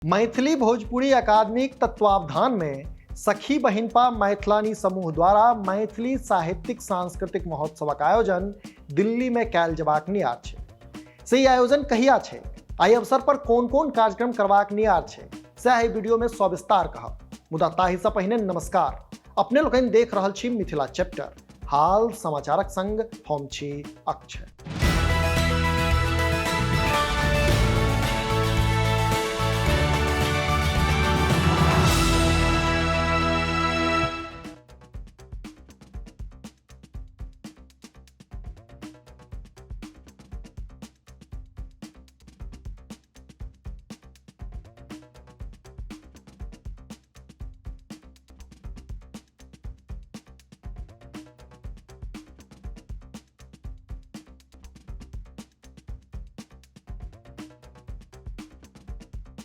मैथिली भोजपुरी अकादमीक तत्वावधान में सखी बहिनपा मैथिलानी समूह द्वारा मैथिली साहित्यिक सांस्कृतिक महोत्सवक आयोजन दिल्ली में कयल जबाक नियार छै। से ई आयोजन कहिया छै, एहि अवसर पर कोन कोन कार्यक्रम करबाक नियार छै, सएह एहि वीडियो में सविस्तार कहब। मुदा ताहि सँ पहिने नमस्कार, अपने लोकनि देख रहल छी मिथिला चैप्टर, हाल समाचारक संग हम छी अक्षय।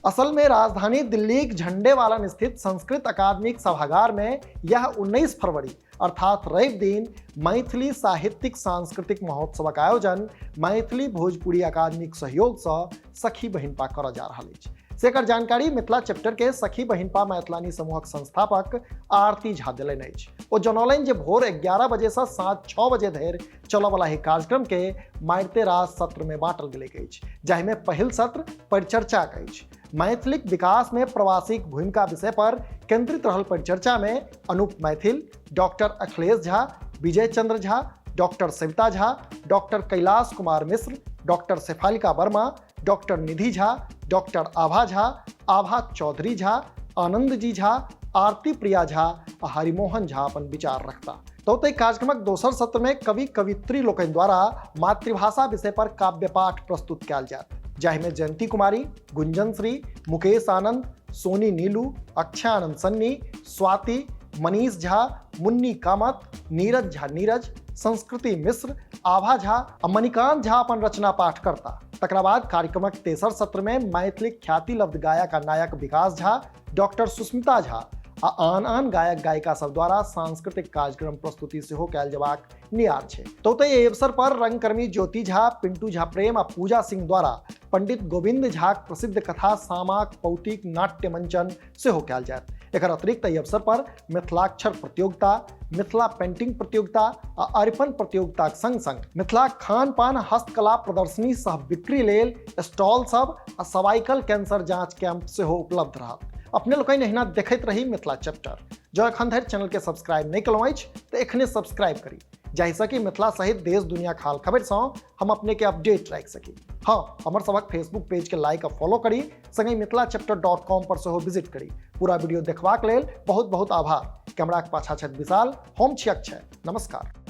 असल में राजधानी दिल्लीक झंडेवालन स्थित संस्कृत अकादमीक सभागार में यह 19 फरवरी अर्थात रवि दिन मैथिली साहित्यिक सांस्कृतिक महोत्सवक आयोजन मैथिली भोजपुरी अकादमीक सहयोग सँ सखी बहिनपा करऽ जा रहल अछि। से एकर जानकारी मिथिला चैप्टर के सखी बहिनपा मैथिलानी समूहक संस्थापक आरती झा देलनि अछि। ओ जनौलनि जे भोर 11 बजे सँ साँझ 6 बजे धरि चलऽवला एहि कार्यक्रम के मारिते रास सत्र में बांटल गेलैक अछि, जाहिमे पहिल सत्र परिचर्चाक अछि। मैथिलीक विकास में प्रवासीक भूमिका विषय पर केंद्रित रहल परिचर्चा में Anup Maithil, doctor Akhilesh Jha, Vijay Chandra Jha, doctor Savita Jha, doctor Kailash Kumar Mishra, doctor Shefalika Verma, doctor Nidhi Jha, doctor Abha Jha, Abha Chaudhary Jha, Anand ji Jha, Aarti Priya Jha आ हरिमोहन झा अपन विचार रखता। तो ओतहि कार्यक्रमक दोसर सत्र में कवि कवित्री लोकनि द्वारा मातृभाषा विषय पर काव्य पाठ प्रस्तुत कयल जायत, जाहिमे जयंती कुमारी, गुंजन श्री, मुकेश आनंद, सोनी नीलू, अक्षय आनंद सन्नी, स्वाति, मनीष झा, मुन्नी कामत, नीरज झा नीरज, संस्कृति मिश्र, आभा झा आ मणिकांत झा अपन रचना पाठ करता। तकरा बाद कार्यक्रमक तेसर सत्र में मैथिली ख्याति लब्ध गायक आ नायक विकास झा, डॉक्टर सुस्मिता झा आ आन आन गायक गायिका सब द्वारा सांस्कृतिक कार्यक्रम प्रस्तुति सेहो कयल जबाक नियार छै। तो ओतहि एहि अवसर पर रंगकर्मी ज्योति झा, पिंटू झा प्रेम आ पूजा सिंह द्वारा पंडित गोविंद झाक प्रसिद्ध कथा सामाक पौतीक नाट्य मंचन सेहो कयल जायत। एकर अतिरिक्त एहि अवसर पर मिथिलाक्षर प्रतियोगिता, मिथिला पेंटिंग प्रतियोगिता आ अरिपन प्रतियोगिताक संग संग मिथिला खान पान हस्तकला प्रदर्शनी सह बिक्री लेल स्टॉल सब आ सर्वाइकल कैंसर जांच कैंप सेहो उपलब्ध रहत। अपने लोकनि एहिना देखैत रही मिथिला चैप्टर। जँ एखन धरि चैनल के सब्सक्राइब नहि केलहुँ अछि तऽ एखने सब्सक्राइब करी, जाहिसँ कि मिथिला सहित देश दुनिया हाल खबरि सँ हम अपने के अपडेट राखि सकी। हाँ, हमर सभक फेसबुक पेज के लाइक आ फॉलो करी, संगहि मिथिलाचैप्टर.com पर सेहो विजिट करी। पूरा वीडियो देखबाक लेल बहुत बहुत आभार। कैमराक पाछा छथि विशाल, हम छी अक्षय। नमस्कार।